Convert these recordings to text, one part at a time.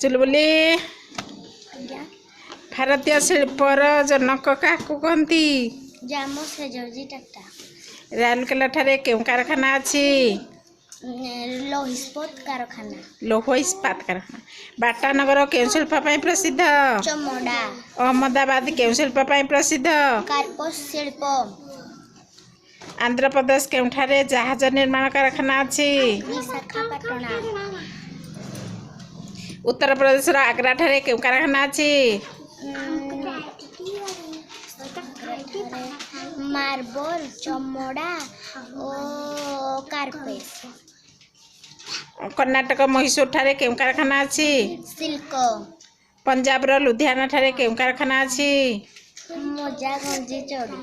ଚୁଲବୁଲି। ଆଜ୍ଞା। ଭାରତୀୟ ଶିଳ୍ପର ଜନକ କାହାକୁ କହନ୍ତି? ଜାମସେଦଜୀ ଟାଟା। ରାଉରକେଲା ଠାରେ କେଉଁ କାରଖାନା ଅଛି? ଲୌହ ଇସ୍ପାତ କାରଖାନା। ଲୌହ ଇସ୍ପାତ କାରଖାନା। ବାଟାନଗର କେଉଁ ଶିଳ୍ପ ପାଇଁ ପ୍ରସିଦ୍ଧ? ଚମଡ଼ା। ଅହମ୍ମଦାବାଦ କେଉଁ ଶିଳ୍ପ ପାଇଁ ପ୍ରସିଦ୍ଧ? କାର୍ପସ ଶିଳ୍ପ। ଆନ୍ଧ୍ରପ୍ରଦେଶ କେଉଁଠାରେ ଜାହାଜ ନିର୍ମାଣ କାରଖାନା ଅଛି? ବିଶାଖାପାଟଣା। ଉତ୍ତରପ୍ରଦେଶର ଆଗ୍ରାଠାରେ କେଉଁ କାରଖାନା ଅଛି? ମାର୍ବଲ, ଚମଡ଼ା ଓ କାର୍ପେଟ। କର୍ଣ୍ଣାଟକ ମହୀଶୂରଠାରେ କେଉଁ କାରଖାନା ଅଛି? ସିଲ୍କ। ପଞ୍ଜାବର ଲୁଧିଆନାଠାରେ କେଉଁ କାରଖାନା ଅଛି? ମୋଜା, ଗଞ୍ଜି, ଚଡ଼ି।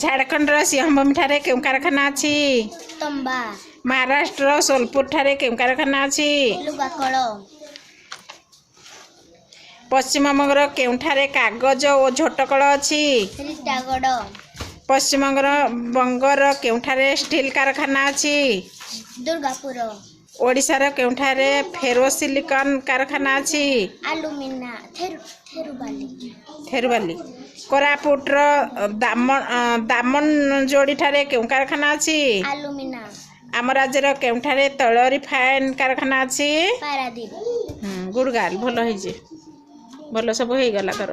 ଝାଡ଼ଖଣ୍ଡର ସିଂହଭୂମିଠାରେ କେଉଁ କାରଖାନା ଅଛି? ତମ୍ବା। ମହାରାଷ୍ଟ୍ରର ସୋଲପୁରଠାରେ କେଉଁ କାରଖାନା ଅଛି? ଲୁଗାକଳ। ପଶ୍ଚିମବଙ୍ଗର କେଉଁଠାରେ କାଗଜ ଓ ଝୋଟକଳ ଅଛି? ରୀଟାଗଡ଼। ପଶ୍ଚିମବଙ୍ଗର ବଙ୍ଗର କେଉଁଠାରେ ଷ୍ଟିଲ୍ କାରଖାନା ଅଛି? ଦୁର୍ଗାପୁର। ଓଡ଼ିଶାର କେଉଁଠାରେ ଫେରୋସିଲିକନ୍ କାରଖାନା ଅଛି? ଆଲୁମିନା, ଥେରୁବାଲି। ଥେରୁବାଲି। କୋରାପୁଟର ଦାମନଯୋଡ଼ିଠାରେ କେଉଁ କାରଖାନା ଅଛି? ଆଲୁମିନା। ଆମ ରାଜ୍ୟର କେଉଁଠାରେ ତୈଳ ରିଫାଇନ୍ କାରଖାନା ଅଛି? ପାରାଦୀପ। ଗୁଡ୍ ଗାର୍ଲ, ଭଲ ହେଇଛି, ଭଲ ସବୁ ହେଇଗଲା ତୋର।